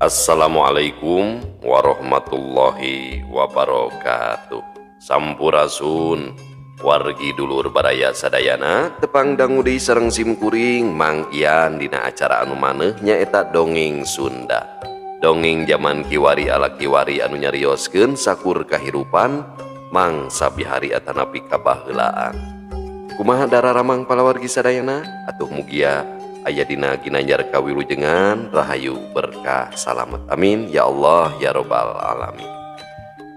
Assalamualaikum warahmatullahi wabarakatuh. Sampurasun wargi dulur baraya sadayana, tepang dangu deui sareng simkuring Mang Ian dina acara anu maneuh nyaeta Dongeng Sunda. Dongeng zaman kiwari ala kiwari anu nyarioskeun sakur kahirupan mangsa bihari atanapi kabaheulaan. Kumaha dararamang palawargi sadayana? Atuh mugia aya dina ginanjar kawilujengan, rahayu, berkah, salamet. Amin ya Allah ya robbal alamin.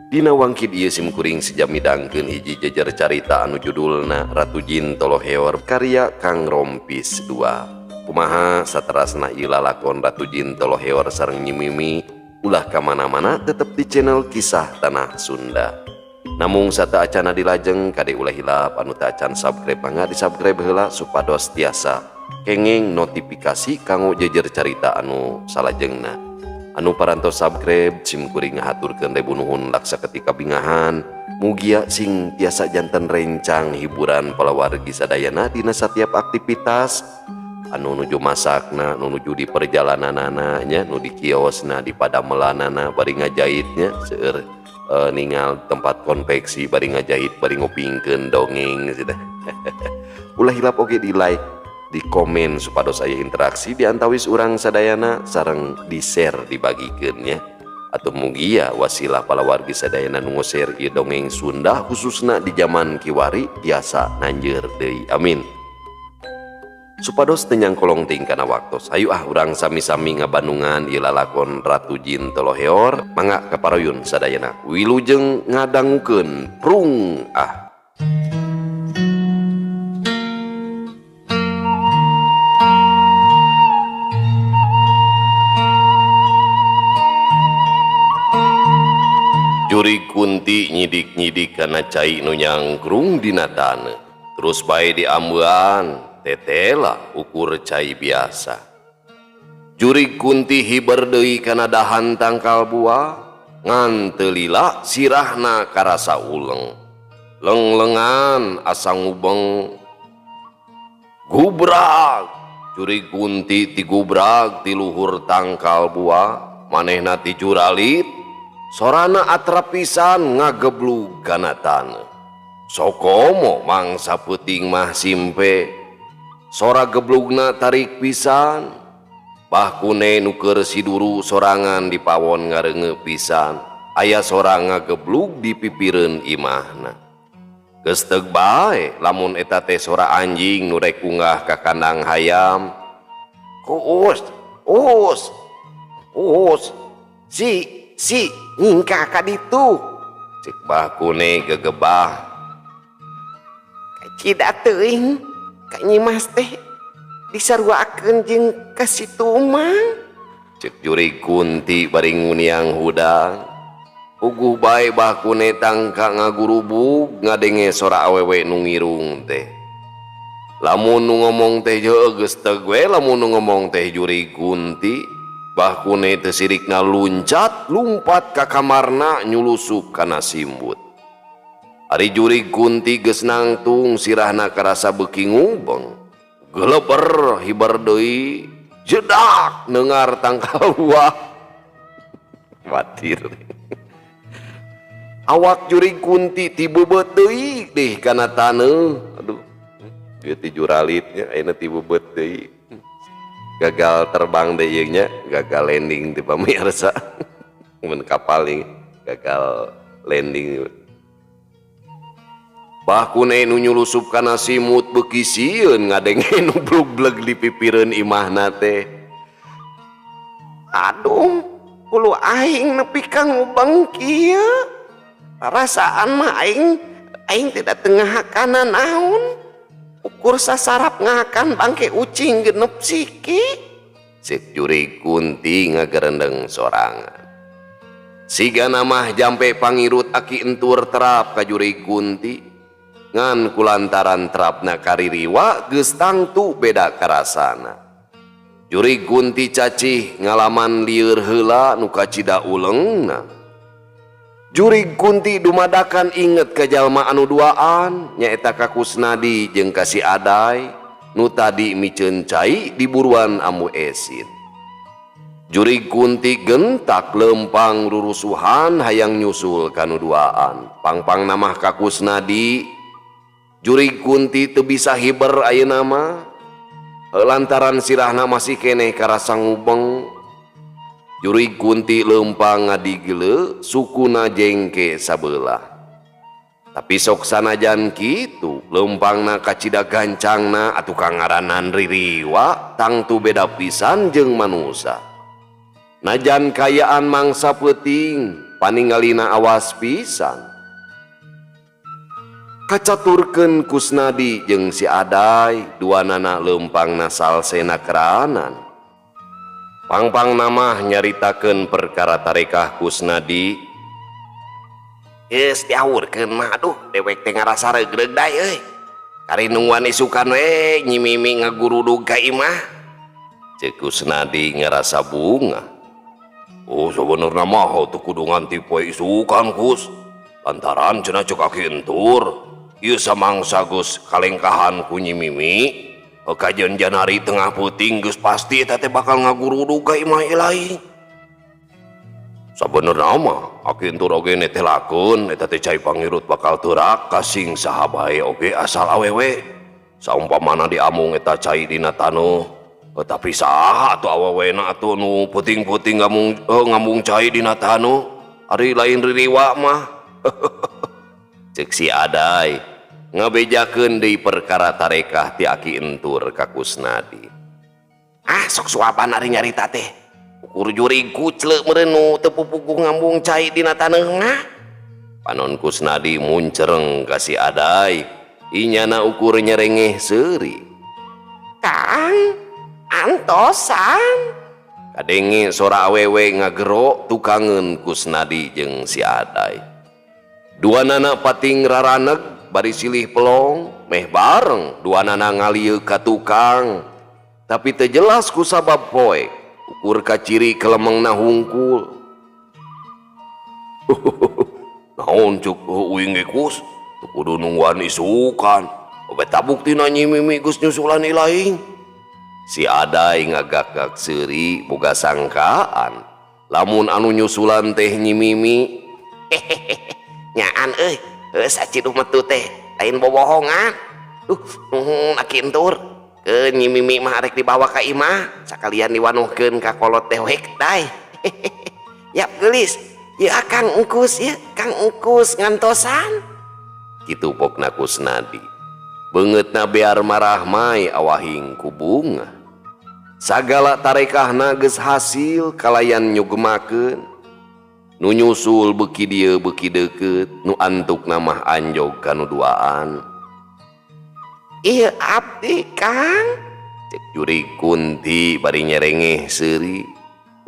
Dina wangkid ieu simkuring seja midangkeun hiji jejer carita anu judulna Ratu Jin Toloheor karya Kang Rompis 2. Kumaha saterasna ieu lalakon Ratu Jin Toloheor sareng Nyi Mimi? Ulah ka mana-mana, tetep di channel Kisah Tanah Sunda. Namung sateuacana dilajeng, kade ulah hilap anu teu acan subscribe, mangga di subscribe heula supados tiasa kenging notifikasi kanggo jejer carita anu salajengna. Anu parantos subscribe, simkuring ngahaturkeun ribu nuhun laksa ketika bingahan. Mugia sing tiasa janten rencang hiburan palawargi sadayana dina setiap aktivitas, anu nuju masakna, nu nuju di perjalananana nya, nu di kiosna, di padamelanana bari ngajahitnya, seueur ningal tempat konveksi bari ngajahit bari ngupingkeun dongeng gitu. Ulah hilap oge di like, di komen supados aya interaksi di antawis urang sadayana, sareng di share, dibagikeun nya. Atau mugia wasilah palawargi sadayana nu share ieu dongeng Sunda khususna di zaman kiwari tiasa nanjeur deui, amin. Supados teu nyangkolong teuing kana waktos, ayo ah urang sami-sami ngabandungan ieu lalakon Ratu Jin Toloheor. Mangga kaparuyun sadayana, wilujeng ngadangukeun, prung ah. Jurig Kunti nyidik-nyidik kana cai nu nyangkrung dina taneuh. Terus bae diambean, tetela ukur cai biasa. Jurig Kunti hiber deui kana dahan tangkal buah, ngan teu lila sirahna karasa uleng. Lenglengan asa ngubeng. Gubrag, jurig Kunti tigubrag ti luhur tangkal buah, manehna ti juralit. Sorana atrap pisan ngageblug kana taneuh. Sokomo mangsa peuting mah simpe. Sora geblugna tarik pisan. Bahkune nu keur siduru sorangan di pawon ngareungeuh pisan. Aya sora ngageblug di pipireun imahna. Geus teug bae lamun eta teh sora anjing nu rek unggah ka kandang hayam. Kuus, us, us, si, si nyingkah ka ditu, cek Bahkune gegebah. Kacida teuing ka Nyimas teh disaruakeun jeung ka si Tumang, cek jurig Kunti bari nguniang hudang. Puguh bae Bahkune tangka ngagurubug ngadenge sora awewe nu ngirung teh. Lamun nu ngomong teh heueuh, geus teug we lamun nu ngomong teh jurig Kunti. Bahkune teu sirikna luncat lumpat ka kamarna nyulusup kana simbut. Ari jurig Kunti geus nangtung, sirahna karasa beuki ngubeng. Geleber hiber deui, jedak neungar tangkal buah. Watir. Awak jurig Kunti tibebeut deui deh kana taneuh. Aduh, ieu ti juralitnya ayeuna tibebeut deui. Gagal terbang deh ieu nya, gagal landing di pamirsa. Mun kapal ieu gagal landing. Bahkune nu nyulusup kana simut beuki sieun ngadenge nu blug-bleg di pipireun imahna teh. Aduh, hulu aing nepi ka ngubeng kieu. Perasaan mah aing tidak teu ngahakana naon. Ukur sasarap ngahakan bangke ucing genep siki. Cek jurig Kunti ngagerendeng sorangan. Sigana mah jampe pangirut aki entur terap ka jurig Kunti. Ngan kulantaran terapna kaririwa geus tangtu beda karasana. Jurig Kunti cacih ngalaman lieur heula nu kacida ulengna. Jurig Kunti dumadakan inget ka jalma anu duaan, nyaeta ka Kusnadi jeung ka si Adai nu tadi miceun cai di buruan Ambu Esin. Jurig Kunti gentak lempang rurusuhan hayang nyusul kanu duaan. Pangpangna mah ka Kusnadi. Jurig Kunti teu bisa hiber ayeuna mah. Lantaran sirahna masih keneh karasa ngubeng. Jurig Kunti lempang ngadigele sukuna jengke sabelah. Tapi sok sanajan kitu lempangna kacida gancangna atuh kangaranan ririwa tangtu beda pisan jeung manusa. Najan kayaan mangsa peuting paningalina awas pisan. Kacaturkeun Kusnadi jeung si Adai duanana lempangna salsena keranan. Pangpangna mah nyaritakeun perkara tarekah Kusnadi. Geus diawurkeun mah aduh dewek teh ngarasa reugreug dae euy. Kari nungguan isukan we Nyi Mimi ngagurudug ka imah. Ceuk Kusnadi ngarasa bungah. Oh sabenerna mah teu kudu nganti poe isukan Kus. Lantaran cenah ceuk Aki Entur ieu samangsa geus kalengkahan ku Nyi Mimi. Kajian Janari tengah peuting geus pasti eta teh bakal ngagurudug ka imah ilahi. Sabenerna mah Aki Entur oge netelakeun eta teh cai pangirut bakal teurak kasing saha bae oge asal awewe. Saumpamana diamung eta cai dina taneuh. Tapi saha atuh awewena atuh nu peuting-peuting ngambung cai dina taneuh. Ari lain ririwa mah. Ceuk si Adai ngabejakeun deui perkara tarekah ti Aki Entur ka Kusnadi. Ah sok suapan ari nyarita teh. Ukur jurig kucle meureun nu teu pupuguh ngambung cai dina taneuh mah. Panon Kusnadi muncereng ka si Adai, inyana ukur nyerengeh seuri. Kang, antosan. Kadenge sora awewe ngagero tukangeun Kusnadi jeung si Adai. Duanana pating raraneg bari silih pelong meh bareng duanana ngalieu ka tukang. Tapi teu jelas ku sabab poek, ukur kaciri kelemengna hungkul. Naon cuk uing ge Kus, teu kudu nungguan isukan. Beta buktina Nyi Mimi geus nyusulan ilaing. Si Adai ngagak-gak seuri boga sangkaan lamun anu nyusulan teh Nyi Mimi. Nyaan euy, heuh saciduh metu teh lain bobohongan. Duh, nuhun Aki Entur. Keun Nyi Mimi mah arek dibawa ka imah, sakalian diwanuhkeun ka kolot dewek dai. Yap geulis, ieu Kang Engkus ieu, Kang Engkus ngantosan. Kitu pokna Kusnadi. Beungeutna bear marahmai awahing ku bungah. Sagala tarekahna geus hasil kalayan nyugemakeun. Nu nyusul beuki dieu beuki deukeut, nu antukna mah anjog ka nu duaan. Ieu abdi Kang, cek jurig Kunti bari nyerengeh seuri.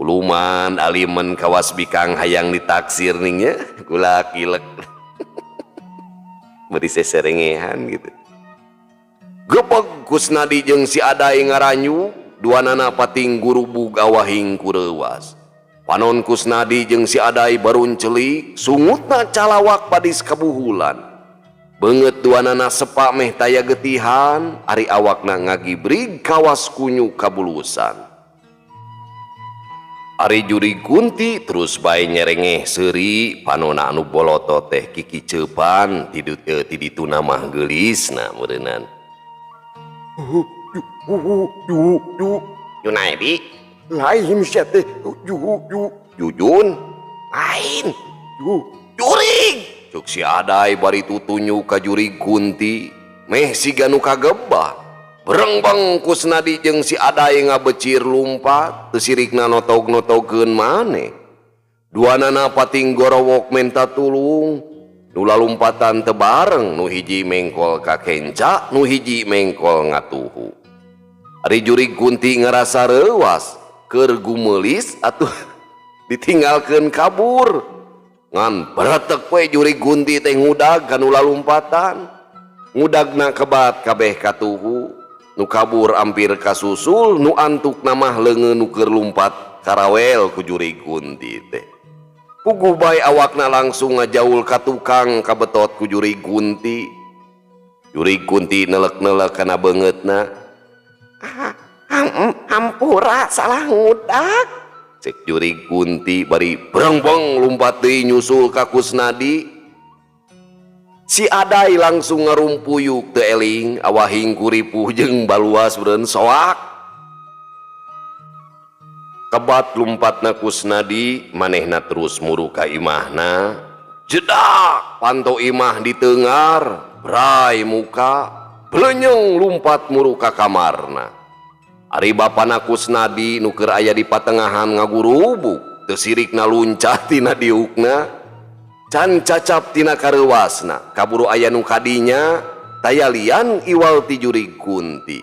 Uluman alimen kawas bikang hayang ditaksir ning nya, gula kilek. Bari seserengehan gitu. Gepeg Kusnadi jeung si Adai ngaranyu, duanana pating gurubug awahing ku reuwas. Panon Kusnadi jeung si Adai baruncelik, sungutna calawak padis kabuhulan. Beungeut duanana sepa meh taya getihan, ari awakna ngagibrig kawas kunyu kabulusan. Ari jurig Kunti terus bae nyerengeh seuri, panona anu bolotot teh kikiceupan, ti dituna mah geulisna meureunnan. Junaedi lain sia teh Jujun lain jurig. Cuk si Adai bari tutunyu ka jurig Kunti meh siga nu kagebah. Berengbeng Kusnadi jeung si Adai ngabecir lumpat teu sirikna notog-notogkeun maneh. Duanana pating gorowok menta tulung. Nu lalumpatan teu bareng, nu hiji mengkol ka kenca, nu hiji mengkol ngatuhu. Ari jurig Kunti ngarasa reuwas keur gumeulis atuh ditinggalkeun kabur. Ngan beretek we jurig Kunti teh ngudag ka nu lalumpatan. Ngudagna kebat kabeh katuhu. Nu kabur ampir kasusul, nu antukna mah leungeun nu keur lumpat karawel ku jurig Kunti teh. Puguh bae awakna langsung ngajaul ka tukang kabetot ku jurig Kunti. Jurig Kunti nelek-nelek kana beungeutna. Hampura salah ngudag. Cek jurig Kunti bari brengbeng lumpat deui nyusul ka Kusnadi. Si Adai langsung ngarumpuyuk teu eling awahing kuripuh jeung baluas beureun soak. Kebat lumpatna Kusnadi manehna terus muru ka imahna. Jedak panto imah ditengar, bray muka, belenyeng lumpat muru ka kamarna. Ari bapana Kusnadi nu keur aya di patengahan ngagurubuk, teu sirikna luncat tina diukna, can cacap tina kareuwasna, kaburu aya nu kadinya, taya lian iwal ti jurig Kunti.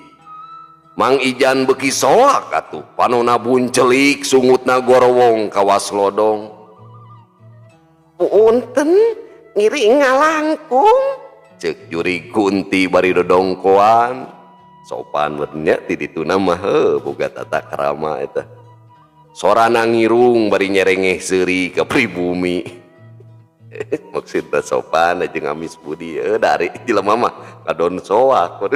Mang Ijan beuki soak atuh, panona buncelik sungutna gorowong kawas lodong. Punten ngiring ngalangkung, cek jurig Kunti bari dodongkoan. Sopan nya ti dituna mah heuh boga tata krama eta. Sorana ngirung bari nyerengeh seuri ka pribumi. Maksudna sopan jeung amis budi dari jelema mah kadon soak.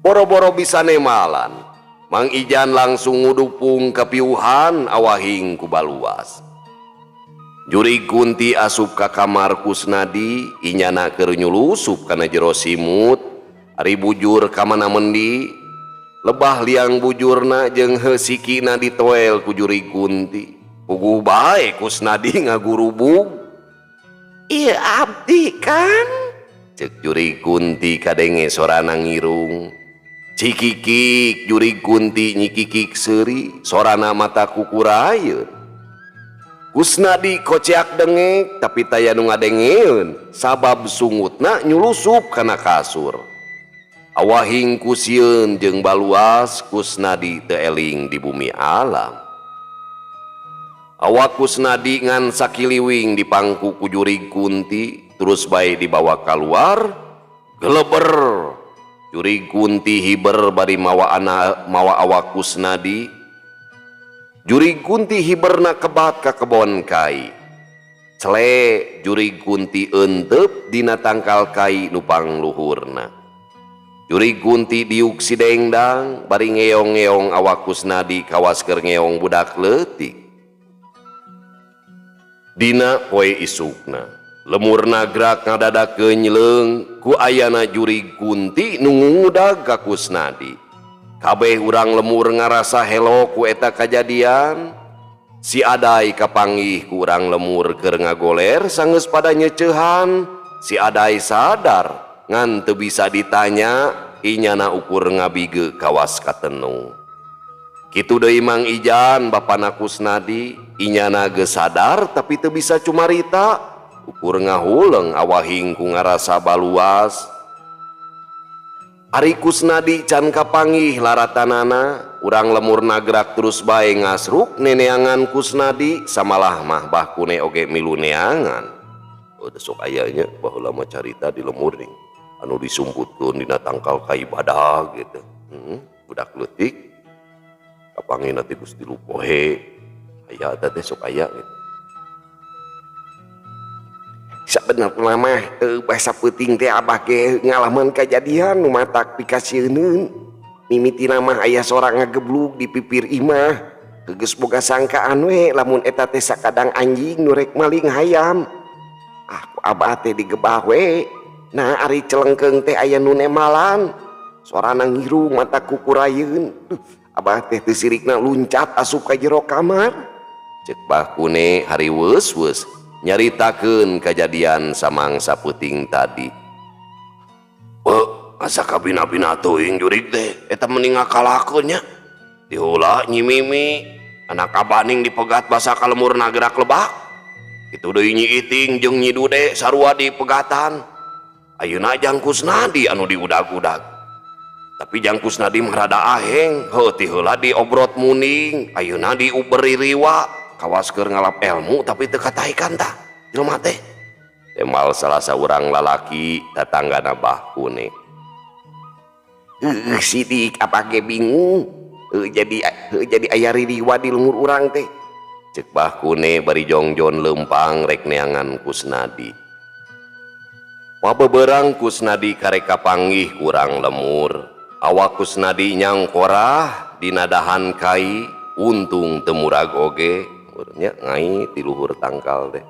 Boro-boro bisa nemalan, Mang Ijan langsung ngudupung ka piuhan awahing ku baluas. Jurig Kunti asup ka kamar Kusnadi, inyana keur nyulusup kana jero simut. Ari bujur ka mana mendi, lebah liang bujurna jeung heusikina ditoel ku jurig Kunti. Puguh bae Kusnadi ngagurubug. Ieu abdi kan? Cek jurig Kunti kadenge sorana ngirung. Cikikik jurig Kunti nyikikik seuri, sorana mata kukurayeun. Kusnadi koceak dengek tapi taya nu ngadengeun sabab sungutna nyulusup kana kasur. Awahing kusieun jeung baluas Kusnadi teu eling di bumi alam. Awak Kusnadi ngan sakiliwing di pangku ku jurig Kunti terus bae dibawa kaluar geleber. Jurig Kunti hiber bari mawa ana mawa awak Kusnadi. Jurig Kunti hiberna kebat ka kebon kai. Cele jurig Kunti euteup dina tangkal kai nu pangluhurna. Jurig Kunti diuk si dengdang bari ngeong-ngeong awak Kusnadi kawas keur ngeong budak leutik. Dina poe isukna, lemur nagrak ngadadakeun nyeleung ku ayana jurig Kunti nu ngudag ka Kusnadi. Kabeh urang lemur ngarasa helo ku eta kajadian. Si Adai kapanggih ku urang lemur keur ngagoler sanggeus pada nyeceuhan. Si Adai sadar ngan teu bisa ditanya, inyana ukur ngabige kawas katenung. Kitu deui Mang Ijan bapana Kusnadi, inyana geus sadar tapi teu bisa cumarita, ukur ngahuleng awahing ku ngarasa baluas. Ari Kusnadi can kapanggih laratanana, urang lemur nagrak terus bae ngasruk neneangan Kusnadi samalah mah Bah Kune oge milu neangan. Oh, sok aya nya baheula mah carita di lemur ning anu disumputkeun dina tangkal kai badag gitu. Budak leutik kapanggih nanti geus tilu poe aya eta teh sok aya gitu. Sabenerna mah bahasa peuting teh abah ge ngalaman kajadian nu matak pikasieuneun. Mimitina mah aya sora ngageblug di pipir imah. Geus boga sangkaan we lamun eta teh sakadang anjing nu rek maling hayam. Ah, ku abah teh digebah we. Nah, ari celengkeung teh aya nu nemalan. Sorana ngirung mata kukurayeun. Duh, abah teh teu sirikna luncat asup ka jero kamar. Cek Bah Kune hariweus-weus nyaritakeun kajadian samangsa peuting tadi. Beuh, asa kabina-bina teuing jurig teh, eta mending ngakalakeun nya. Diheula Nyi Mimi, anak abaning dipegat basa ka lemur nagrak lebak. Kitu deui Nyi Iting jeung Nyi Dude sarua dipegatan. Ayeuna Jang Kusnadi anu diudag-udag. Tapi Jang Kusnadi mah rada aheng, heuh ti heula diobrot muning, ayeuna diuberi riwa. Kawas keur ngalap ilmu tapi teu kataikan tah jelema teh. Temal salah saurang lalaki tatanggana Bah Kune. Sidik apa ge bingung. Jadi aya ririwa di lemur urang teh. Cek Bah Kune bari jongjon leumpang rek neangan Kusnadi. Pabeberang Kusnadi karek kapanggih kurang lemur. Awak Kusnadi nyangkorah dina dahan kai. Untung teu murag oge nya ngait di luhur tangkal teh.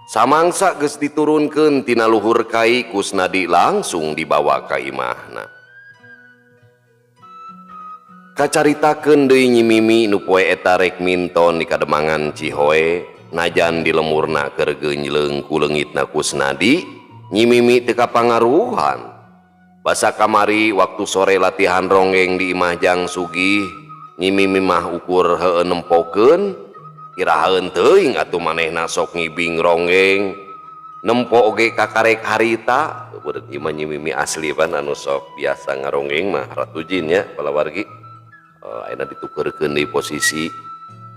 Samangsa geus diturunkeun tina luhur kai Kusnadi langsung dibawa ka imahna. Kacaritakeun deui Nyi Mimi nu poe eta rek minton di kademangan Cihoe najan di lemurna keur geunjleung ku leungitna Kusnadi, Nyi Mimi teu kapangaruhan. Basa kamari waktu sore latihan ronggeng di imah Jang Sugih, Nyi Mimi mah ukur heueuh nempokeun, irahaeun teuing atuh manehna sok ngibing ronggeng. Nempo oge kakarek harita, beureum ieu mah Nyi Mimi asli pan anu sok biasa ngaronggeng mah Ratu Jin nya palawargi. Ayeuna ditukeurkeun deui posisi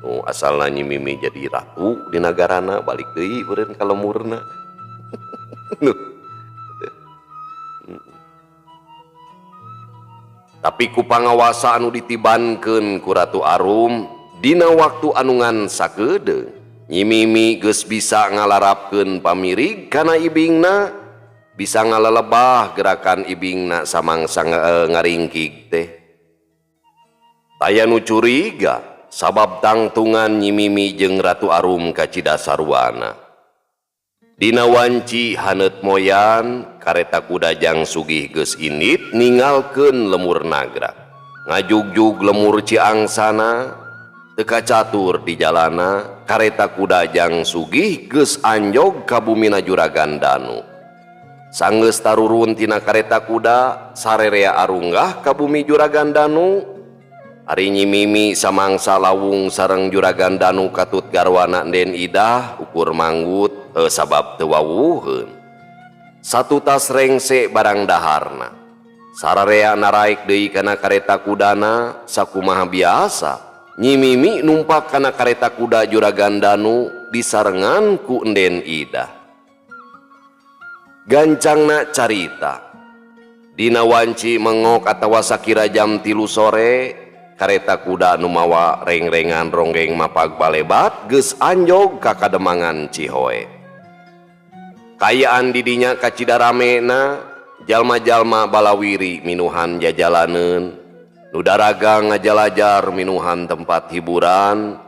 nu asalna Nyi Mimi jadi ratu di nagarana balik deui beureum ka lemurna. Tapi ku pangawasa anu ditibankeun ku Ratu Arum dina waktu anu ngan sakedeung, Nyi Mimi geus bisa ngalarapkeun pamirig kana ibingna, bisa ngalelebah gerakan ibingna samangsa ngaringkik teh. Taya nu curiga sabab tangtungan Nyi Mimi jeung Ratu Arum kacida sarwana. Dina wanci haneut moyan kareta kuda Jang Sugih geus indit ninggalkeun lemur nagra. Ngajugjug lemur Ciangsana teu kacatur di jalana kareta kuda Jang Sugih geus anjog ka bumina Juragan Danu. Sanggeus tarurun tina kareta kuda sarerea arunggah ka bumi Juragan Danu. Ari Nyi Mimi samangsa lawung sareng Juragan Danu katut garwana Nden Idah ukur manggut sabab teu wawuheun. Satutas rengse barang daharna. Sararea naraek deui kana kareta kudana sakumaha biasa. Nyi Mimi numpak kana kareta kuda Juragan Danu disarengan ku Nden Idah. Gancangna carita. Dina wanci mengok atawa sakira jam 3 sore kareta kuda nu mawa rengrengan ronggeng mapag balebat geus anjog ka kademangan Cihoe. Kayaan didinya kacida ramena, jalma-jalma balawiri minuhan jajalaneun, nu daragang ngajalajar minuhan tempat hiburan.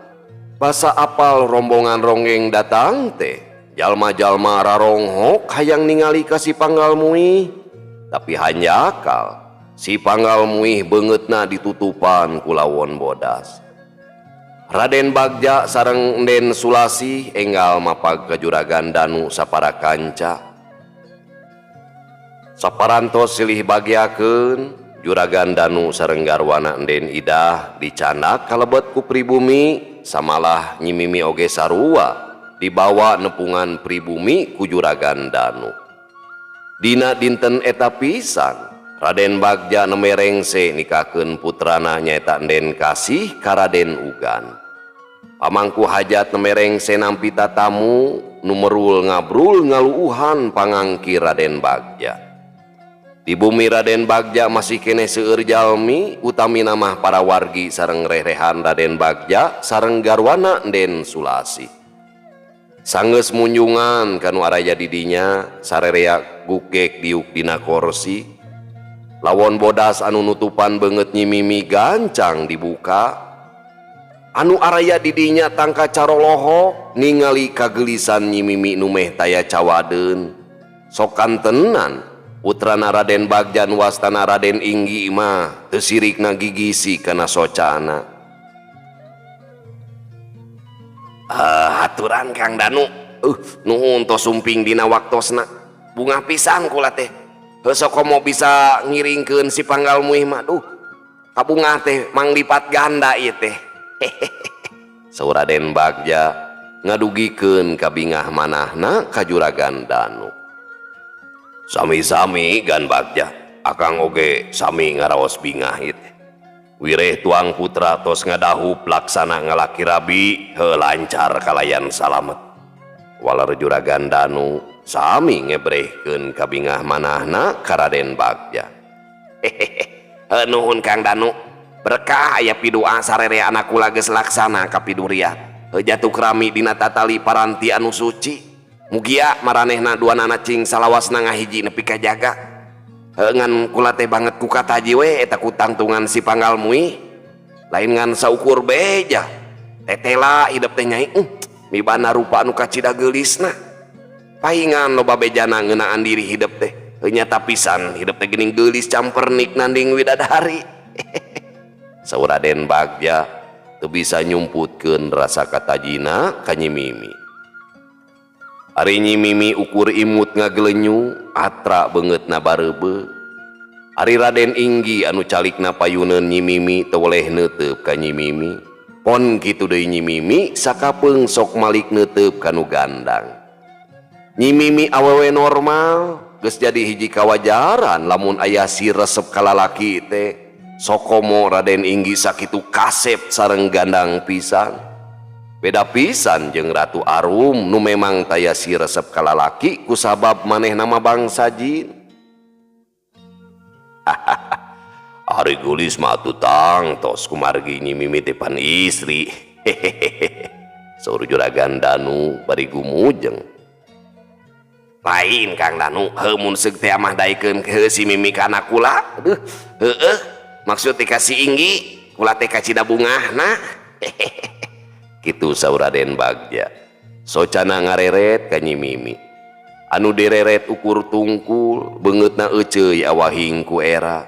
Basa apal rombongan ronggeng datang teh, jalma-jalma raronghok hayang ningali ka si Panggal Muih, tapi hanjakal si Panggal Muih beungeutna ditutupan ku lawon bodas. Raden Bagja sareng Nden Sulasih enggal mapag ka Juragan Danu sapara kanca. Saparantos silih bagiakeun Juragan Danu sareng garwana Nden Idah dicandak kalebet ku pribumi, samalah Nyi Mimi oge sarua dibawa nepungan pribumi ku Juragan Danu. Dina dinten eta pisan Raden Bagja nembe rengse nikahkeun putrana nyaeta Nden Kasih ka Raden Ugan. Pamangku hajat nembe rengse nampi tatamu nu merul ngabrul ngaluuhan pangangki Raden Bagja. Di bumi Raden Bagja masih keneh seueur jalmi, utamina mah para wargi sareng rehrehan Raden Bagja sareng garwana Nden Sulasih. Sanggeus munjungan ka nu araya di dinya, sarerea gugek diuk dina korsi. Lawon bodas anu nutupan beungeut Nyi Mimi gancang dibuka. Anu araya di dinya tangka carolohok ningali kagelisan Nyi Mimi nu meh taya cawadeun. Sokan tenan putrana Raden Bagja nu wastana Raden Inggi mah teu sirikna gigisi kana socana. Haturan Kang Danu. Nuhun tos sumping dina waktosna. Bungah pisan kula teh. Heuh sok komo bisa ngiringkeun si Panggal Muih mah. Duh, kabungah teh manglipat ganda ieu teh. Saur Raden Bagja ngadugikeun kabingah manahna ka Juragan Danu. Sami-sami Gan Bagja, akang oge sami ngaraos bingah ieu teh. Wireh tuang putra tos ngadahup laksana ngalaki rabi heuh lancar kalayan salamet. Waler Juragan Danu sami ngebrehkeun kabingah manahna ka Raden Bagja. Hehehe, nuhun Kang Danu. Berkah aya pidoa sarere anak kula geus laksana ka piduriat. Heuh jatuh krami dina tatali paranti anu suci. Mugia maranehna duanana cing salawasna ngahiji nepi ka jaga. Heuh ngan kula teh banget ku kataji we eta ku tangtungan si Panggal Muih. Lain ngan saukur beja. Tetela hidep teh nyai. Mibanda rupa anu kacida geulisna. Paingan loba bejana ngeunaan diri hidep teh. Heuh nyata pisan hidep teh geuning geulis campernik nanding widadari. Saur Raden Bagja teu bisa nyumputkeun rasa katajina ka Nyi Mimi. Ari Nyi Mimi ukur imut ngagelenyu atra beungeutna bareubeuh. Ari Raden Inggi anu calikna payuneun Nyi Mimi teu weleh neuteup ka Nyi Mimi. Pon kitu deui Nyi Mimi sakapeung sok malik neuteup ka nu gandang. Nyi Mimi awewe normal geus jadi hiji kawajaran lamun aya si resep ka lalaki teh. Sokomo Raden Inggi sakitu kasep sareng gandang pisan. Beda pisan jeung Ratu Arum nu memang taya si resep ka lalaki kusabab manehna mah bangsa jin. Ari geulis mah atuh tangtos kumargi Nyi Mimi teh pan istri. Hehehe. Saur Juragan Danu bari gumujeng. Lain Kang Danu, heuh mun seug teh mah daekeun heuh si Mimi kana kula. Aduh, heueuh maksud teh ka si Inggi, kula teh kacida bungahna. Hehehe. Kitu saur Raden Bagja. Socana ngareret ka Nyi Mimi. Anu direret ukur tungkul, beungeutna euceuy awahing ku era.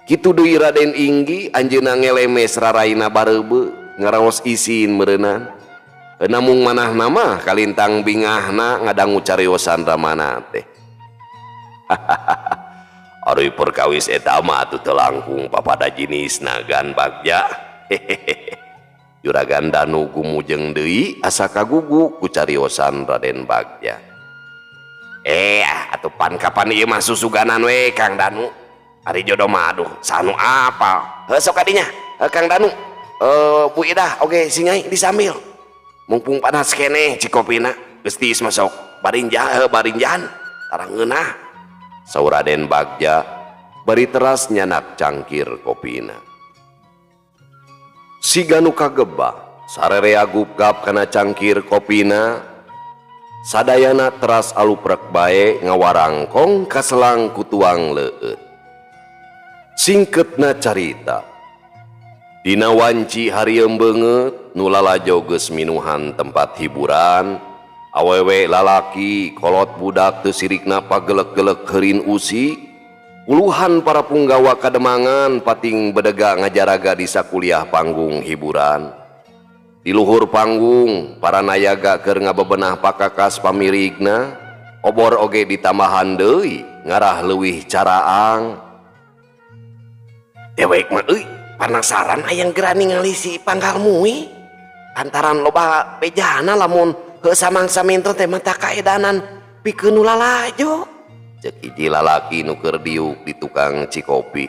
Kitu deui Raden Inggi anjeunna ngelemes raraina bareubeuh, ngaraos isin meureunnan. Namung manahna mah kalintang bingahna ngadangu cariosan ramana teh. Ari perkawis eta mah atuh teu langkung papada jinisna Gan Bagja. Hehehe. Juragan Danu gumujeng deui asa kagugu ku cariosan Raden Bagja. Atuh pan kapan ieu mah susuganan we Kang Danu. Ari jodoh mah aduh sanu apal. Heuh sok kadinya Kang Danu. Bu Idah oge si Nyai disambil. Mumpung panas keneh cikopina geus tiis mah sok barinja barinjan tara ngeunah. Saur Raden Bagja bari teras nyanak cangkir kopina. Siga nu kagebah sarerea gupgap kana cangkir kopina. Sadayana teras aluprek bae ngawarangkong kaselang ku tuang leueut. Singketna carita. Dina wanci harieum beungeut nu lalajo geus minuhan tempat hiburan, awewe lalaki kolot budak teu sirikna pagelek-gelek heurin usi, puluhan para punggawa kademangan pating bedega ngajaraga di sakuliah panggung hiburan. Di luhur panggung para nayaga keur ngabebenah pakakas pamirigna, obor oge ditambahan deui ngarah leuwih caraang. Dewek mah euy panasaran hayang geura ningali si Panggal Mui. Lantaran loba bejana lamun heuh samangsa minton teh mata kaedanan pikeun nu lalajo. Ceuk hiji lalaki nu keur diuk di tukang cikopi.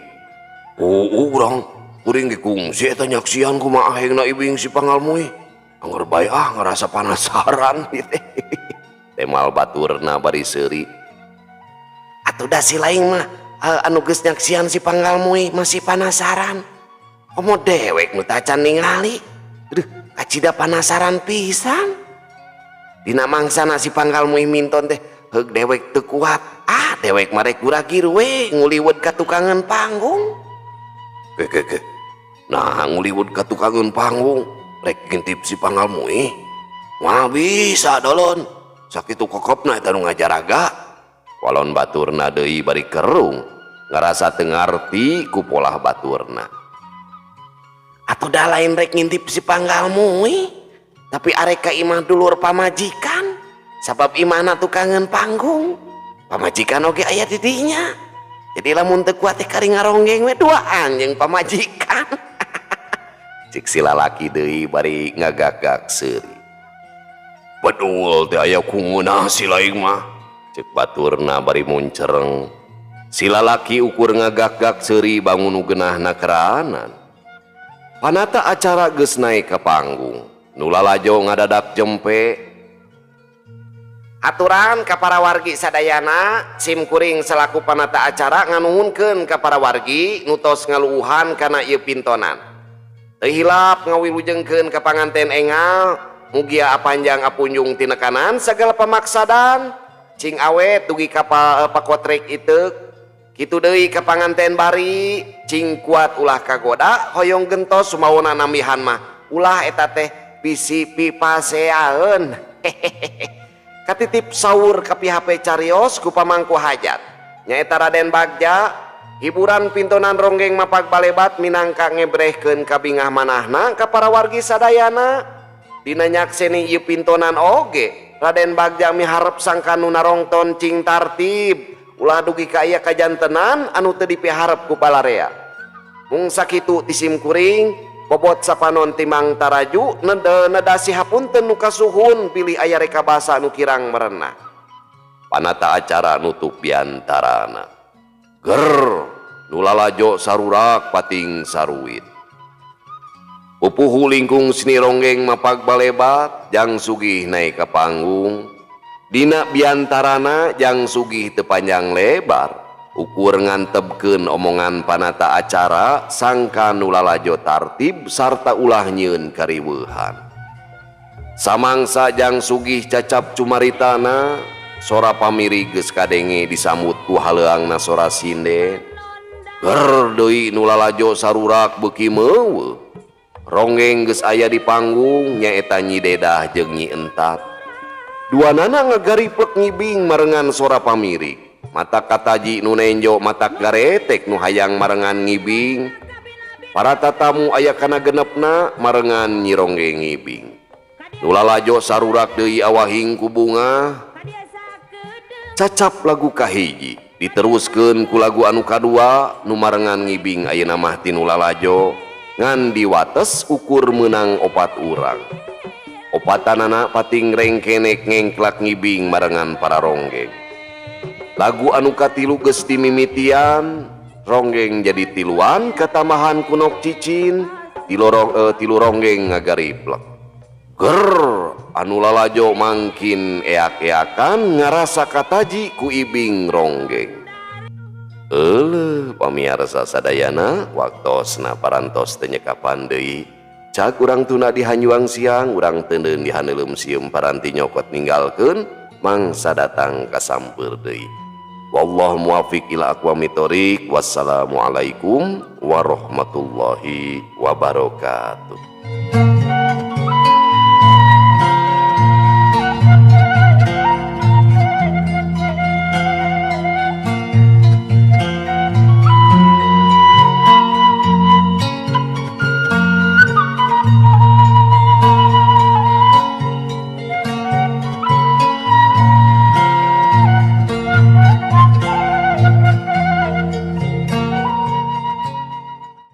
Oh, urang kuring ge kungsi eta nyaksian kumaha ahengna ibing si Panggal Mui. Angger bae ah ngarasa panasaran Temal baturna bari seuri. Atuh da si lain mah anu geus nyaksian si Panggal Mui masih panasaran. Komo dewek nu tacan ningali. Aduh, kacida panasaran pisan. Dina mangsana si Panggal Mui minton teh heug dewek teu kuat. Ah, dewek mah rek guragir we nguliwet ka tukangan panggung. Ke ke ke. Nah, nguliwet ka tukangan panggung rek ngintip si Panggal Mui. Wah, bisa dolon. Sakitu kokopna eta nu ngajaraga. Walon baturna deui bari kerung, ngarasa teu ngarti ku polah baturna. Atuh da lain rek ngintip si Panggal Mui, tapi arek ka imah dulur pamajikan. Sabab imahna tukangan panggung. Pamajikan oge aya di dinya. Jadi lamun teu kuat teh kari ngaronggeng we duaan jeung pamajikan. Cik si lalaki deui bari ngagagak seuri. Bedul teh aya ku ngeunah si lain mah. Cek baturna bari muncereng. Si lalaki ukur ngagak-gak seuri bangun nu geunahna keranan. Panata acara geus naik ka panggung. Nu lalajo ngadadak jempe. Aturan ka para wargi sadayana, sim kuring selaku panata acara nganuhunkeun ka para wargi nu tos ngaluuhan kana ieu pintonan. Teu hilap ngawilujengkeun ka panganten engal, mugia apanjang apunjung tinekanan sagala pamaksadan, cing awet dugi ka pakotrek iteuk. Kitu deui ka panganten bari cing kuat ulah kagoda hoyong gentos sumawona nambihan mah ulah eta teh bisi pipaseaeun. Katitip saur ka PHP carios ku pamangku hajat nyaeta Raden Bagja. Hiburan pintonan ronggeng mapag balebat minangka ngebrehkeun kabingah manahna ka para wargi sadayana. Dina nyakseni ieu pintonan oge Raden Bagja miharep sangka nu narongton cing tartib ulah dugi ka aya kajantenan anu teu dipiharep ku balarea. Mung sakitu ti sim kuring bobot sapanon timang taraju nedasi hapunten nu kasuhun bilih aya rekabasa nu kirang merenah. Panata acara nutup biantarana. Ger nu lalajo sarurak pating saruit. Pupuhu lingkung seni ronggeng mapag balebat jang sugih naik ka panggung. Dina biantarana jang sugih teu panjang lebar ukur ngantebkeun omongan panata acara sangka nu lalajo tartib sarta ulah nyieun kariweuhan. Samangsa jang sugih cacap cumaritana sora pamiri geus kadenge disambut ku haleuangna sora sinden. Ger deui nu lalajo sarurak beuki meuweuh. Ronggeng geus aya di panggung nyaeta Nyi Dedah jeung Nyi Entat. Duanana ngagaripek ngibing marengan sora pamirik. Mata kataji nu nenjo matak garetek nu hayang marengan ngibing. Para tatamu aya kana genepna marengan Nyi Ronggeng ngibing. Nu lalajo sarurak deui awahing ku bunga. Cacap lagu kahiji diteruskeun ku lagu anu kadua nu marengan ngibing ayeuna mah ti nu lalajo ngan diwates ukur meunang opat urang. Opatanana pating rengkenek ngengklak ngibing marengan para ronggeng. Lagu anu katilu geus dimimitian, ronggeng jadi tiluan katambahan kunok cicin, tilu ronggeng ngagariplek. Ger anu lalajo mangkin eak-eakan ngarasa kataji ku ibing ronggeng. Euleuh pamiarsa sadayana waktosna parantos teu nyekapan deui. Cak urang tuna di hanyuang siang, urang teuneun di haneuleum sieum paranti nyokot ninggalkeun mangsa datang kasampeur deui. Wallahu muwafiq ila aqwamit thoriq. Wassalamualaikum warahmatullahi wabarakatuh.